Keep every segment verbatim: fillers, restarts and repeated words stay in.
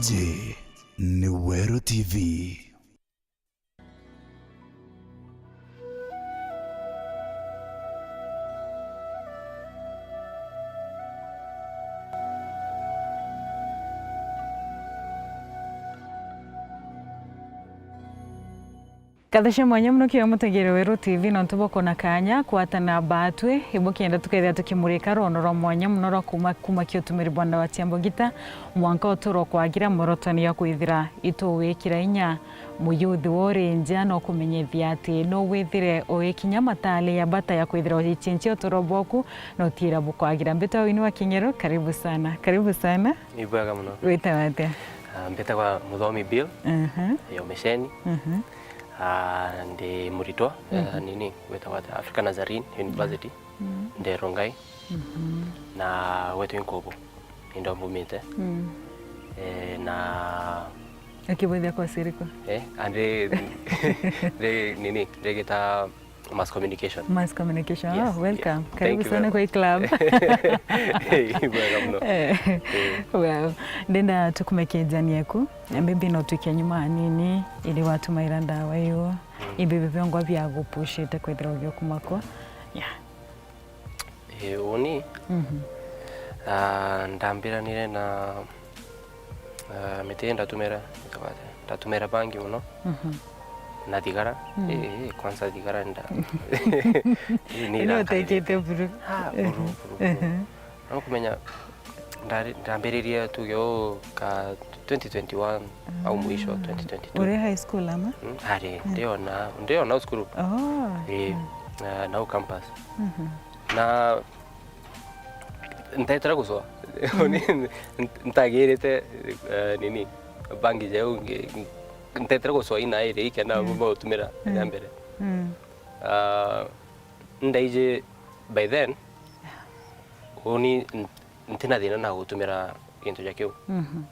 Iji ni Weru T V. Ngatho cia mwanya mono kiri mutegeri Weru T V nontu bwa kwona kanya kwatana baatwi, ibukienda tukethira tukimurika rwono rwa mwanya mono rwa kuma, kuma ki utumiri bwa ndawa cia mbugita, mwanka uturo kwagira mworotani ya kwithira ituwikira inya. Muyuthi wori nja no kumenyethia ati no withire uikinya matali ya bata ya kwithira ugicinchia uturo bwaku na utiira bukwagira. Mbita wini wa Kingeru, karibu sana. Karibu sana. Ni bwega mono. Witawa atia? Ah, mbitagwa Muthomi Bill. Mhm. Yo Misheni. Mhm. Ah, ndi muritwa, eh, mhm, nini, gwitagwa atia? African Nazarene University. Mm. Ndi Rongai. Mhm. Na gwetu Inkubu. Ni ndo mbumite. Mm. Eh, na ukibwithia kwa siriko? Eh, andi, ndi, nini, ndigita mass communication. Mass communication. Yes, oh, welcome. Yes. Karibu sana kwa hii club. Hey, bwega mono. Eh, eh, well, ndenda tukumekenjanie ku. Maybe no twike nyuma hanini, ili watumaira ndawa iyo. Mm. Ibi biongwa bia gupushite kwithira ugiukuma ku. Yeah. Eh, uni, mhm, ah, ndambiranire na, ah, miti ndatumira, ndatumira bangi mono. Mhm. Na thigara. Mm. Eh, eh, kwanza thigara nda-, eh, ni ino irakari utekete buru. Ah, buru, buru, buru. Mhm. No kumenya ndari-, ndambiririe tuge uu ka twenty twenty-one au mwisho wa twenty twenty-two. Uri high school ama? Mm, ari, mm, ndiona, ndiona cukuru. Oh. Eh, mm, na, nau campus. Mhm. Na ntaetera gucwa. Mm. Ni nt-, ntagirite, eh, nini, bangi jau ngi-, ntaetera gucwa ina iri ikenda, mm, mautumira, mm, ya mbere. Mm. Ah, ndaiji by then, uni n-, ntina thina na gutumira gintu ja kiu. Mhm.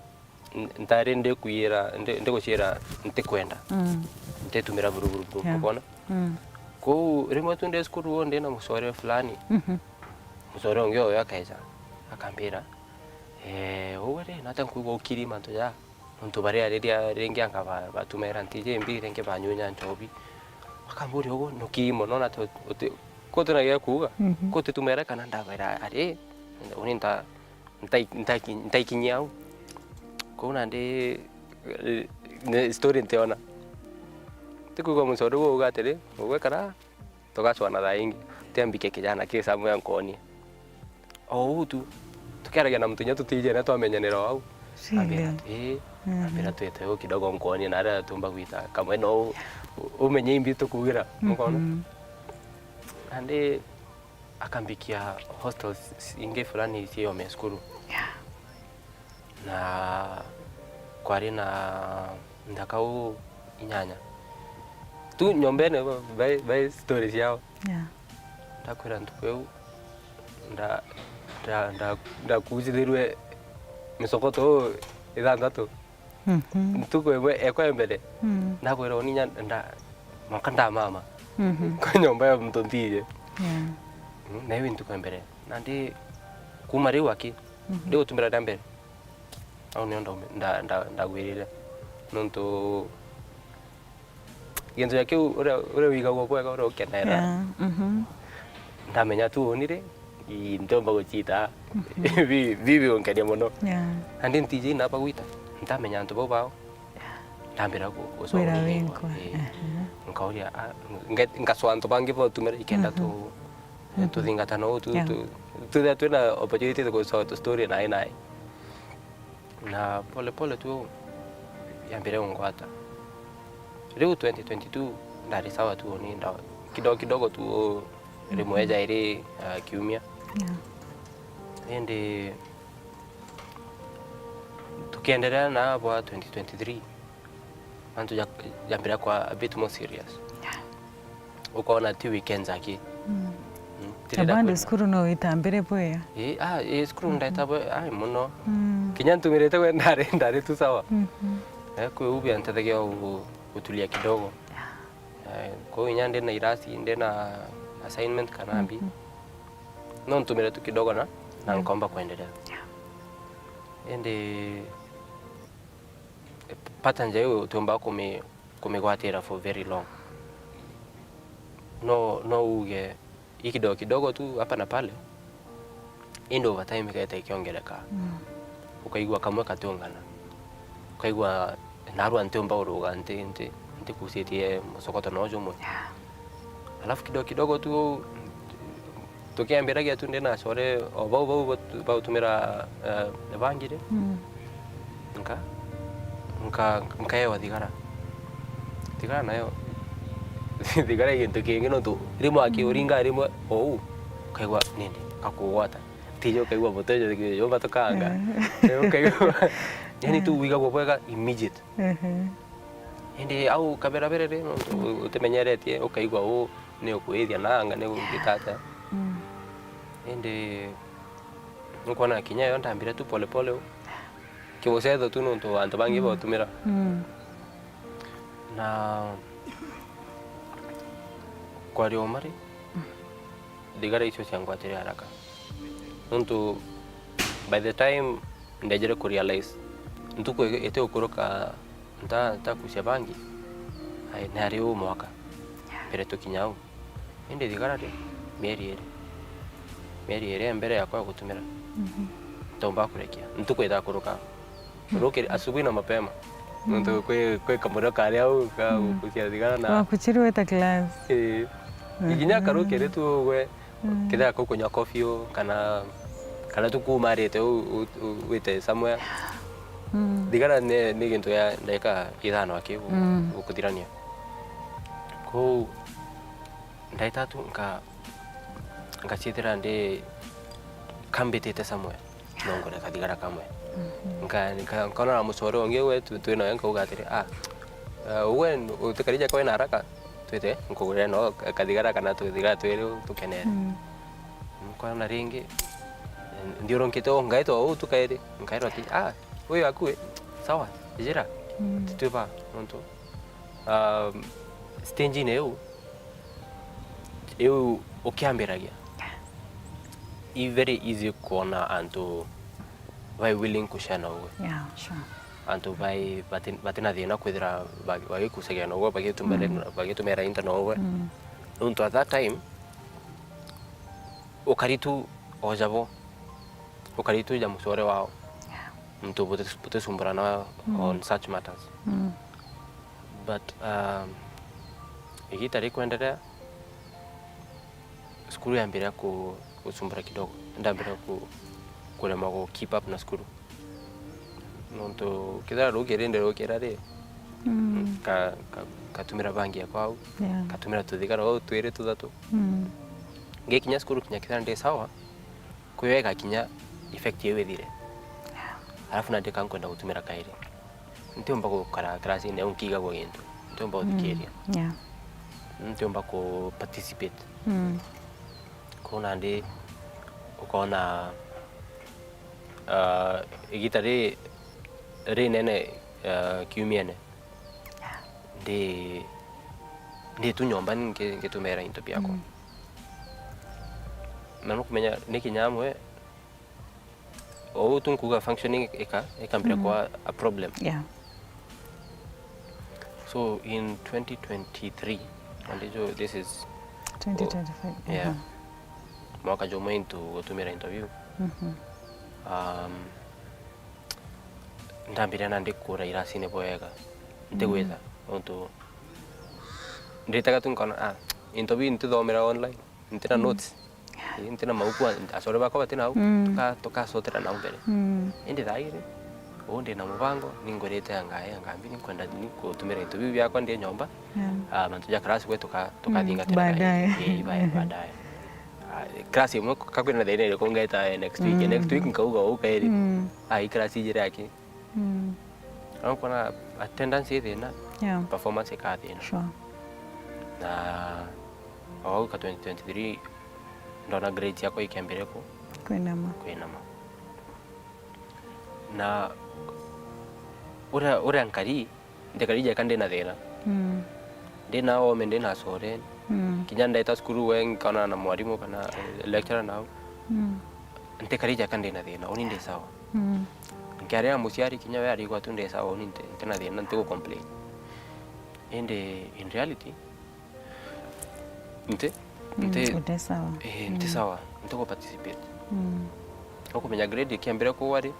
N-, ntari ndikwiyira, ndi-, ndiguciira ntikwenda. Mm. Ntitumira buru, buru, buru, yeah, ukona? Mm. Kou rimwe tu ndi cukuru, ndi na mucore fulani. Mhm. Mucore ungi oyo akaeja, akambira, "Eh, uwe ri, nata nkwigua ukiri mantu ja?" Nontu baria riria ringi anga ba-, batumaira ntiji imbi, ringi banyunya nchobi. Bakamburia, "Ugu nuki mono na tu-, uti-, ko utina gia kuuga? Mhm. Ko utitumaira kana?" Ndabaira, "Ari, uni nta-, ntai-, ntaiki-, ntaikinyia au." Kou nandi, eh, ni story ntiona. Tikwigua mucore uu uga atiri, ugwekara tugacwana thaa ingi, tiambike kijana ki somewhere nkonie. O uu tu, tukiaragia na muntu inya tutijene twamenyanira o au. Really? Ambira, "Ii." Mhm. Ambira, "Twite uu kidogo nkonie na aria tumba gwita kamwe no u-, umenye imbi tukugira." Mhm. Ukona? Nandi akambikia hostels ingi fulani cie Yome cukuru. Yeah. Na kwari na nthaka uu inyanya. Tu nyombene bai, bai story ciao. Yeah. Ndakwira ntuku iu nda-, nda-, nda-, ndakucithirue misokoto uu ithanthatu. Mhm. Ntuku imwe ekwa ya mbere, mm, ndakwira uni nya nda-, mwanka ndamama. Mhm. Kwa nyomba ya muntu ntiji. Yeah. Mm, na iu ntuku ya mbere. Nandi kuma riu aki, mhm, ndigutumira ria mbere. Au nio ndaume-, nda-, nda-, ndagwirire. Nontu gintu ja kiu uria, uria wigagwa bwega, uria ukenaira. Yeah, mhm. Ndamenya tu uni ri, ii, ntiumba guciita. Mhm. Bi-, bi-, biunkenia mono. Yeah. Nandi ntiji naba gwita, ntamenya antu bau bao. Ndambira gu-, gucwa wira uni winkwa. Ii. Aha. Nkauria, ah, nge-, ngacwa antu bangi bautumira ikenda, mhm, tu-, mhm, tuthingatana uu tu-, yeah, tu-, twithira twina opportunity ya gucwa tu story nai nai. Na pole pole tu yambire ungwata. Riu twenty twenty-two ndari sawa tu uni nda-, kidogo kidogo tu rimwe, mhm, jairi, ah, kiumia. Yeah. Indi tukiendelea na bwa twenty twenty-three, mantu ja-, jambira kwa a bit more serious. Yeah. Ukona ti weekends aki. Mm. Mm, na bado cukuru no witambire bwega? Ii, ah, ii, cukuru, mhm, ndaita bwe-, ai, mono. Mm. Kinya ntumirite gwe ndari, ndari tu sawa. Mhm. Eh, kwi u biantethagia gu-, gutulia kidogo. Yeah. Eh, kou inya ndi na irasi, ndi na assignment kana mbi. Mhm. No ntumire tu kidogo na, na, mm, nkomba kwendelea. Yeah. Indi pattern ja iu utiumba kumi-, kumigwatira for very long. No, no uge i kidogo kidogo tu hapa na pale, indi over time igeta ikiongereka. Mm. Ukaigua kamwe katiungana. Ukaigua narua ntiumba uruga nti, nti, ntikucitie mucokoto no jumwe. Yeah. Alafu kidogo kidogo tu tukiambiragia tu ndina core o bau bau bau tu-, bautumira, eh, bangi ri. Mm. Nka-, nka-, nkaewa thigara. Thigara nayo, thigara i gintu kingi nontu rimwe akiuringa rimwe ou, ukaigua nindi, gakugwata. Tiji ukaigua mutejo, yumba tukanga. Mm. Ukaigua, yani tu wigagua bwega immediate. Mhm. Indi au kaberabere ri, nontu utimenyeretie, ukaigua u ni ukwithia na anga ni ungitata. Mm. Indi nukwona kinya yo ndambire tu pole pole u. Kimucetho tu nontu antu bangi, mm, bautumira. Mm. Na kwaria uma ri, thigara icio ciangwatire haraka. Nontu by the time ndejire ku realize, ntuku iti ukuruka nta-, ntakucia bangi, ai, nari u mwaka mbere tukinya au. Indi thigara ri, mieri iri. Mieri iri mbere yakwa ya gutumira. Mhm. Ntaumba kurekia. Ntuku itakuruka. Rukiri asubuhi na mapema. Mm. Nontu kwi, kwi kamuriro kari au ka, mm, gukucia thigara na wakuchiri weta class. Ii. Mm. Ikinya karukiri tu ugwe, mm, kethira kukunywa coffee u, kana, kana tu kuumarite u, u, u, wite somewhere. Mm. Thigara ni, ni gintu ya ndagika ithano aki gu-, mm, gukuthirania. Kwou ndaita tu nka-, ngacithira ndi kambitite somewhere, no ngure kathigara kamwe. Mhm. Nka-, nka-, nkona na mucore ungi we tu-, twi nawe, nkauga atiri, "Ah, eh, ugwe utikarija kwa wina haraka, twite nkugurire no kathigara kana tuthigara twiri tukenere." Mm. Nkona ringi, eh, nthiurunkite o, ngaitwa uu tu kairi, nkairwa ati, "Ah, uyu akue, sawa, ijira, mm, titwi ba nontu." Um, stage-ini iu, iu ukiambiragia, i very easy kwona antu bai willing kushare na ugwe. Yeah, sure. Antu bai bati-, batina thina kwithira bagi-, bagikucagia na ugwe, bagitumira, mm, bagitumira into na ugwe. Mm. Nontu at that time, ukari tu o jabo, ukari tu ja mucore wao. Yeah. Nontu buti-, butisumburana, mm, on such matters. Mm. But, um, igita rikwenderea, cukuru yambiria ku-, gucumbura kidogo. Ndambiria ku-, kuremwa gu keep up na cukuru. Nontu kethira rukiri ndirukira ri, mm, ka-, ka-, katumira bangi ya kwau, yeah, katumira tuthigara uu twiri tuthatu. Mm. Ngikinya cukuru kinya kethira ndi sawa, kwio igakinya effect iu ithire. Yeah. Alafu nandi ka nkwenda gutumira kairi. Ntiumba gukara class-ini au nkigagwa gintu. Ntiumba, mm, guthikiria. Yeah. Ntiumba ku participate. Mm. Kwou nandi ukona, ah, igita ri-, rinene, ah, kiumiene, ndi, ndi tu nyomba ngi-, ngitumira into biakwa. Mm. Na nukumenya ni kinya amwe o uu tu nkuuga functioning ika-, ikambira, mm, kwa a problem. Yeah. So in twenty twenty-three, and ijo, this is twenty twenty-five, yeah. Aha. Mwaka jumwe into gutumira interview. Mhm. Um, ndambire na ndikura irasini bwega. Ntigwita, mm, nontu nditaga tu nkona, ah, interview ntithomera online. Ntina, mm, notes. Ii, ntina mabuku, a-, acore bakwa batina au. Mm. Tuka-, tukacotera nau mbere. Mm. Indi thaa iri, uu ndina mubango, ningurite angae, angambi, ninkwenda ni gutumira into biu biakwa ndi nyomba. Yeah. Ah, mantu ja class gwe tuka-, mm, tukathingatira baadaye. Ii, bae-, baadaye. Ah, class imwe kakwina thina iriku ngeta, eh, next week, mm, next week nkauga uu kairi. Mm. Ah, i class ijiri aki. Mm. Au kwona attendance i thina, yeah, performance ikaa thina. Sure. Na o au ka twenty twenty-three, ndona grades ciakwa ikiambire ku-, kwinama. Kwinama. Na uria, uria nkari, ndikari jeka ndina thina. Mm. Ndina ome, ndina acore. Mm. Kinya ndeta cukuru we nkona na mwarimu kana, eh, lecturer nau. Mm. Ntikari jeka ndina thina, uni ndi sawa. Mm. Nkiarira muciari kinya we arigwa tu ndi sawa, uni nti-, ntina thina, ntigu complain. Indi in reality, nti, nti, mm, uti sawa. Eh, nti, mm, sawa, ntigu participate. Mm. Ukumenya grade ikiambire kugwa ri,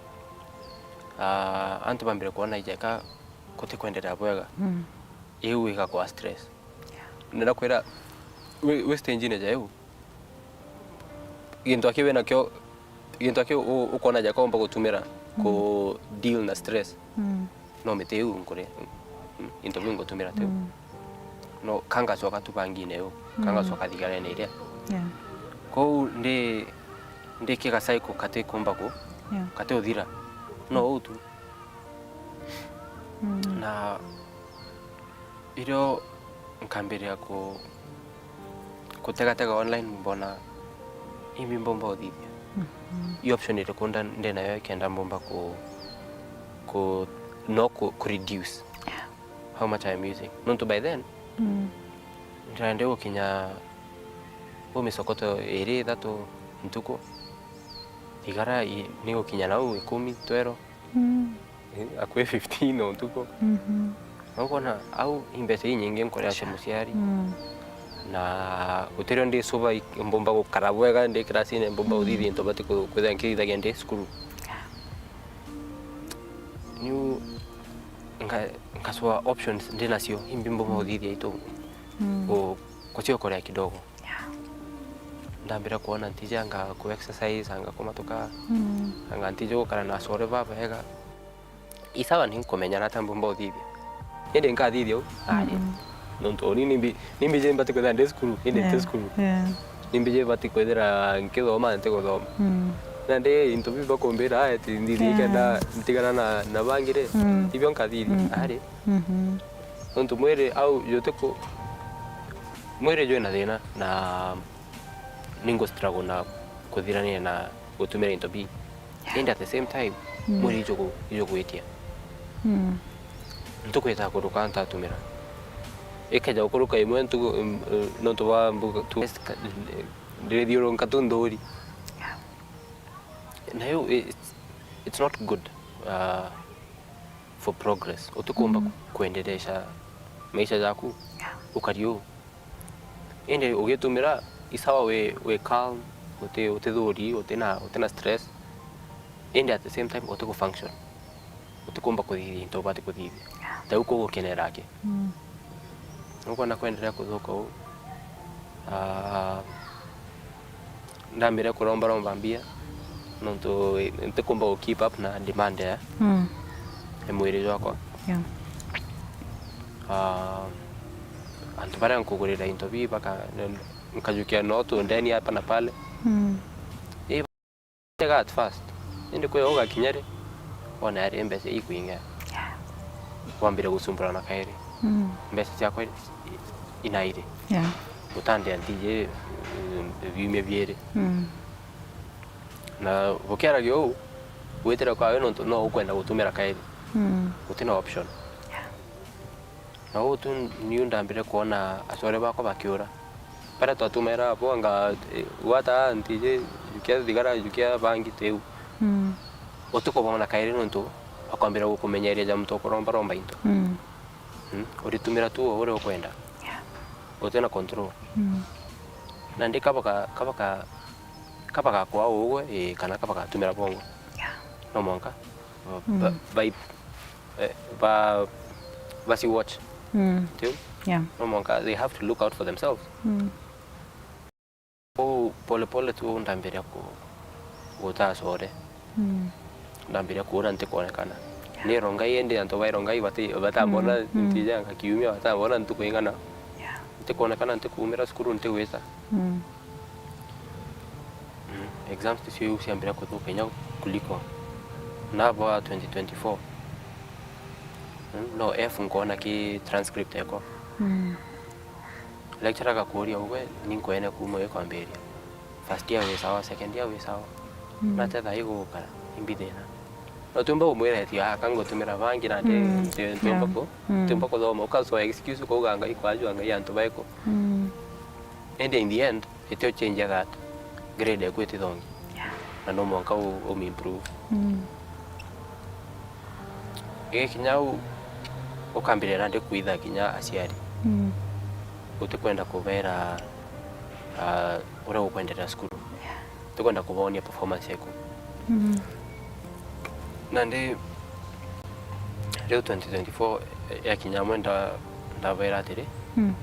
ah, antu bambire kwona ijeka kuti kwenderea bwega. Mm. Iu igakwa stress. Yeah. Ndenda kwira, wi, wi stage-ine ja iu, gintu aki wi nakio, gintu aki u-, ukwona ja kaumba gutumira ku, mm, deal na stress. Mm. No miti iu nkuri, mm, into biu ngutumira tiu. Mm. No, ka ngacoka tu bangine iu, ka, mm, ngacoka thigarene iria. Yeah. Kou ndi, ndi kiga cycle kati kumba ku, yeah, kati uthira. No, mm, uu tu. Mm. Na irio nkambiriria ku-, kutegatega online, mbona imbi mbomba uthithia? Mhm. I option iriku nda-, ndi nayo ikenda mbomba ku-, ku-, no ku-, ku reduce, yeah, how much I am using? Nontu by then, mm, ndiraenda gukinya u misokoto iri ithatu ntuku, thigara i-, ni gukinya nau ikumi, twero. Mm. Eh, akwi fifteen o ntuku. Mhm. Na ukona au i mbeca inyingi nkuria cia muciari. Mm. Na gutirio ndi sober i-, mbumba gukara bwega ndi class-ine, mbumba, mm, uthithia into bati ku-, kwithira nkithithagia ndi cukuru. Niu nka-, nkacua options ndi nacio, imbi mbumba, mm, uthithia itu, mm, ku-, kuciokorea kidogo. Yeah. Ndambira kwona ntiji anga ku exercise, anga kumatuka, mm, anga ntiji gukara na acore babega. I sawa, ni nkumenya na ata mbumba uthithia. Indi nkathithia u? Aria. Mm-mm. Nontu uni nimbi-, nimbiji mbati kwithira ndi cukuru, indi nti, yeah, cukuru. Yeah. Nimbiji mbati kwithira nkithoma, nti guthoma. Mm. Nandi into biu bakumbira, aya, ti nthithia, yeah, ikenda ntigana na, na bangi ri, mm, ibio nkathithia. Mm-mm. Ari. Mhm. Nontu mwiri au jutiku-, mwiri jwina thina, na ningu struggle na kuthirania na gutumira into bii. Yeah. Indi at the same time, mm, mwiri ijugu-, ijugwitia. Mm. Ntuku itakuruka ntatumira. Ikeja gukuruka imwe ntuku, mm, eh, nontu bwa mbuga tu, ndirithiurunka tu nthuri. Yeah. Nayo it's, it's not good, uh, for progress. Utikumba, mm, ku-, kuendelesha maisha jaku, yeah, ukari uu. Indi ugitumira, i sawa wi, wi calm, uti, utithuri, utina, utina stress. Indi at the same time, utiku function. Utikumba kuthithia into ubati kuthithia. Yeah. Ta u kugukenera aki. Mm. Nukwona kwenderea kuthuka uu. Ah, ndambire kurombaromba mbia, nontu ntikumba gu keep up na demand ya, mm, ya mwiri jwakwa. Yeah. Ah, antu baria nkugurira into bii baka-, nkajukia no tu ndeni hapa na pale. Mm. Ii, bega at first. Indi kwi ugakinya ri, wona ari mbeca ikwinga. Yeah. Wambire gucumburana kairi. Mm. Mbeca ciakwa i-, inairi. Yeah. Utandea ntiji, eh, biumia biiri. Mm. Na bukiaragia uu, gwitira kwawe nontu no ukwenda gutumira kairi. Mm. Gutina option. Yeah. Na uu tu niu ndambire kwona acore bakwa bakiura. Baria twatumaira abo anga, eh, gwata ntiji, jukia thigara, jukia bangi, tiu. Mm. Utikubona kairi nontu bakwambira gukumenyeria ja muntu ukurombaromba into. Mm. Mm. Uritumira tu o uria ukwenda. Yeah. Utina control. Mm. Nandi kabaka, kabaka, kabagakwa ugwe, ii, kana kabagatumira bongwa. Yeah. No mwanka, ba, ba, mm, ba, eh, ba, basi watch. Mm. Tiu? Yeah. No mwanka, they have to look out for themselves. Mm. Kou pole pole tu ndambiria ku-, gutaa core. Mm. Ndambiria kuura ntikwonekana. Yeah. Ni Rongai, indi antu ba Rongai bati-, batambona, mm, mm, ntijanga kiumia, batambona ntuku ing'ana. Yeah. Ntikwonekana, ntikumira cukuru, ntigwita. Mm. Mm, exams ticio iu ciambire kuthuka inya kuliko. Nabwa twenty twenty-four. Mm, no F nkoona ki transcript ekwa. Mm. Lecturer agakuuria, ugwe ni nkwene kuuma wi kwambiria. First year wi sawa, second year wi sawa. Mm. Nate thaa igukara, imbi thina. No tiumba kumwira ati, "Ah, ka ngutumira bangi nandi, mm, nti-, ntiumba, yeah, ku-, mm, ntiumba kuthoma." Ukacoa excuse ukauga, "Ngai kwajua, Ngai antu baiku." Mm. Indi in the end, itio change that grade eku itithongi. Yeah. Na no mwanka u-, umu improve. Mm. Gikinya au, ukambiriria nandi kwitha kinya aciari. Mm. Utikwenda kubera, ah, uria ukwenderera cukuru. Yeah. Utikwenda kubonia performance yaku. Mm. Nandi riu twenty twenty-four yakinya amwe nda-, ndabera atiri, mm,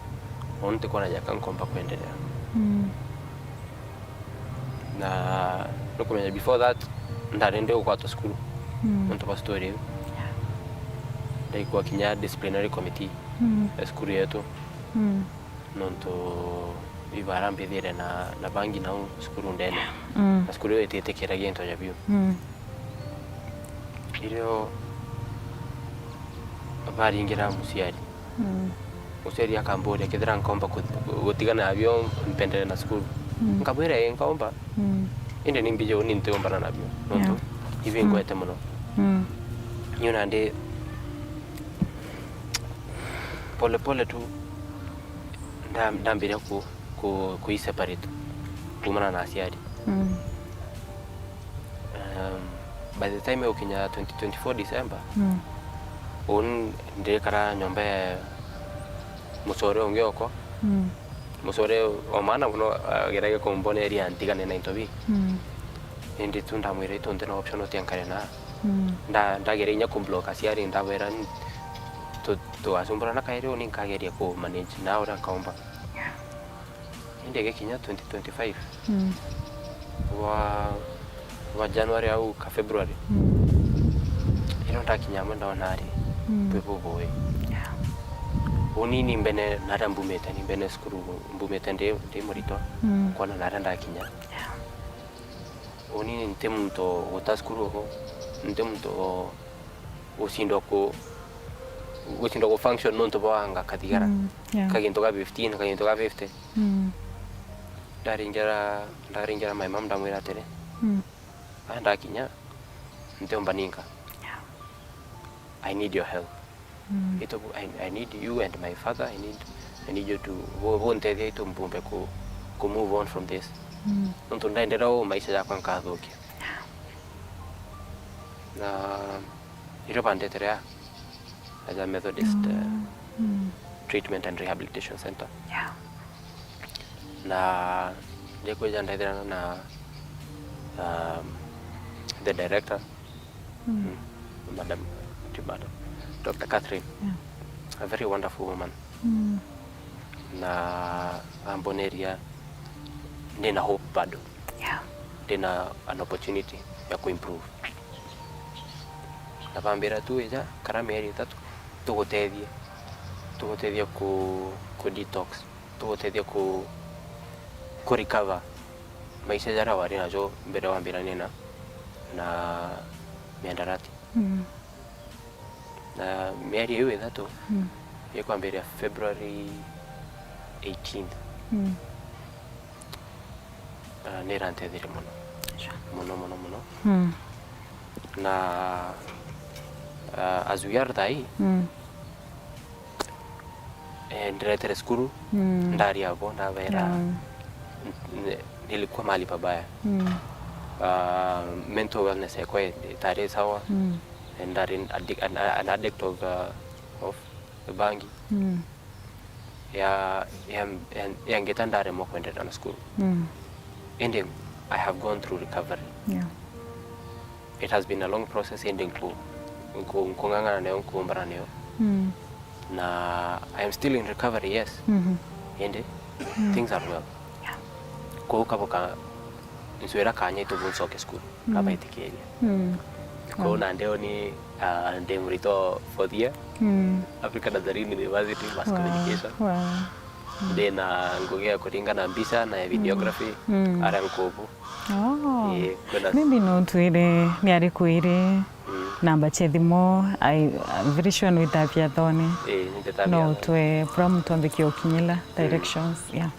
uu ntikwona jaka nkomba kwenderea. Mm. Na nukumenya before that, ndari ndi ugwatwa cukuru, mm, nontu bwa story iu. Ndaikwa kinya disciplinary committee, mm, ya cukuru yetu. Mm. Nontu ibara mbithire na, na bangi nau cukuru ndene. Mm. Na cukuru iyo ititikiragia into ja biu. Mm. Irio baringira muciari. Mm. Muciari akamburia kethira nkomba ku-, gutigana nabio mpendere na cukuru. Mm. Nkamwira, "Ii, nkomba." Mm. Indi ni mbiji uni ntiumbana nabio. Nontu, yeah, ibingwete, mm, muno. Mm. Niu nandi pole pole tu nda-, ndambiria ku-, ku-, kui separate kumana na aciari. Mm. Um, by the time ukinya twenty twenty-four December, mm, uni ndikara nyomba ya mucore ungi okwa. Mm. Mucore o maana muno ageragia kumboneria ntigane na into bi. Mm. Indi tu ndamwira, "Itu nti na option, utiankare na." Mm. Nda-, ndageria inya kublock aciari, ndabera ni-, tu-, tugacumburana kairi, uni nkageria ku manage na uria nkaumba. Indi gikinya twenty twenty-five, mm, wa, wa January au ka February, mm, irio ndakinya amwe ndona ari, mm, bwi bubui. Yeah. Uni ni mbene naria mbumite, ni mbene cukuru mbumite ndi, ndi muritwa, mm, kwona naria ndakinya. Yeah. Uni nti muntu uta cukuru, nti muntu gucindwa ku-, gucindwa ku function nontu bwa anga kathigara. Mm, yeah. Ka gintu ga fifteen, ka gintu ga fifty. Mm. Ndaringira, ndaringira my mom ndamwira atiri, mm, aa ndakinya, ntiumba ninka. Yeah. I need your help. Mm. Itu, I, I need you and my father, I need, I need you to, bu-, buntethia itu mbumbe ku, ku move on from this. Mm. Nontu ndaendera uu maisha jakwa nkathukia. Na irio bandetere aa, aja Methodist, mm, eh, mm, Treatment and Rehabilitation Center. Yeah. Na ndikwija ndethirana na, um, the director, mm, mm, Madam, ti Madam, Doctor Catherine. Yeah. A very wonderful woman. Mm. Na amboneria ndina hope bado. Yeah. Ndina an opportunity ya kuimprove. Na bambira, "Tu ija kara mieri itatu, tugutethie, tugutethie ku, ku detox, tugutethie ku, ku recover maisha jaria wari najo mbere wambirania na, na miandarati." Mm. Na mieri iu ithatu, mm, ikwambiria February eighteenth. Mm. Ah, nirantethirie mono. Sure. Mono, mono, mono. Mm. Na, ah, as we are thaa ii, mm, eh, ndiretere cukuru, mm, ndaria abo, ndabera, yeah, n-, n-, nilikuwa mahali pabaya. Mm. Ah, mental wellness yakwa itari sawa. Mm. And ndari an addic-, an, an addict of, uh, of the bangi. Mm. Ya, ya, ya, yangita ndaremwa kwenderera na cukuru. Mm. Indi I have gone through recovery. Yeah. It has been a long process, indi nku-, nku-, nkung'ang'ana nayo, nkuumbana nayo. Mm. Na I am still in recovery, yes. Mm-hmm. Indi, mm, things are well. Yeah. Kwou kabo ka, ncwira kanya itu buncoke cukuru, mm, abaitikiria. Mm. Kwou, wow, nandi uni, ah, ndi muritwa fourth year, mm, Africa Nazarene University, Mass, wow, Communication. Wow. Mm. Ndi na ngugi ya kuringa na mbica na ya videography, mm, aria nkubu. Oh. Ii, kwina. Maybe no utwire ni ariku iri, mm, namba cia thimu, I, very sure nwitagia thone. Ii, nitetagia thone. No utwe bura muntu ambikie ukinyila, mm, directions, yeah.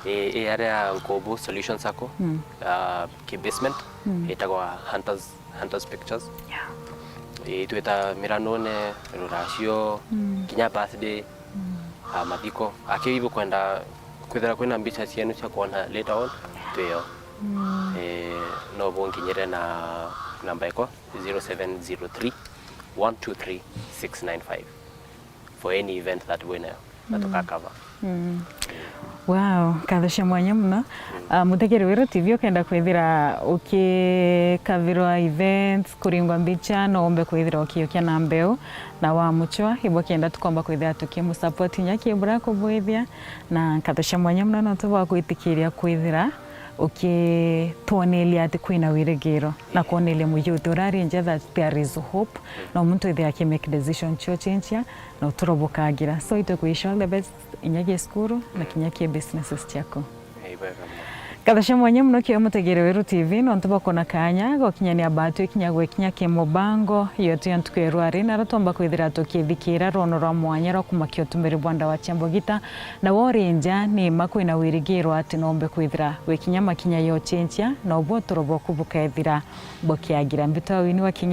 Ii, ii, aria nkubu Solution Sacco, mm, ah, ki basement, mm, itagwa Hunters, Hunters Pictures. Yeah. Ii, twita miranone, ruracio, mm, kinya birthday, mm, ah, mathiko. Aki ibukwenda kwithira kwina mbica cienu cia kwona later on, twio. Mm. Ii, no bunkinyire na namba ikwa, zero seven zero three, one two three six nine five for any event that we know that tukakava. Wow, nkatho cia mwanya muno. Ah, mutegeri Weru T V, ukenda kwithira ukikavirwa events, kuringwa mbicha, no umbe kwithira ukiukia na mbeu na wa muchwa, ibo kenda tukomba kwithira tukimusupport inya kibura kubwithia, na nkatho cia mwanya muno nontu bwa gwitikiria kwithira ukitwonelia ati kwina wirigiro na kwonelia muyuthi urari nja that there is hope, na muntu ithira aki make decision cio chinchia na uturo bukagira. So itwe kwisha all the best inya ki cukuru na kinya ki businesses ciaku. Ngatho cia mwanya muno kio mutegere Weru T V nontu bwa kuona kanya gokinyania batu ikinya gwekinya ki mubango yetu ya ntuku ya rwari, na ratomba kwithira tukithikira rwono rwa mwanya rwa kumakia utumiri bwa ndawa cia mbogita, na wori nja ni ma kwina wirigiro ati nombe kwithira wikinya makinya yo chinchia, na ubu uturo bwaku bukethira bukiagira. Mbitwa wini wa kinya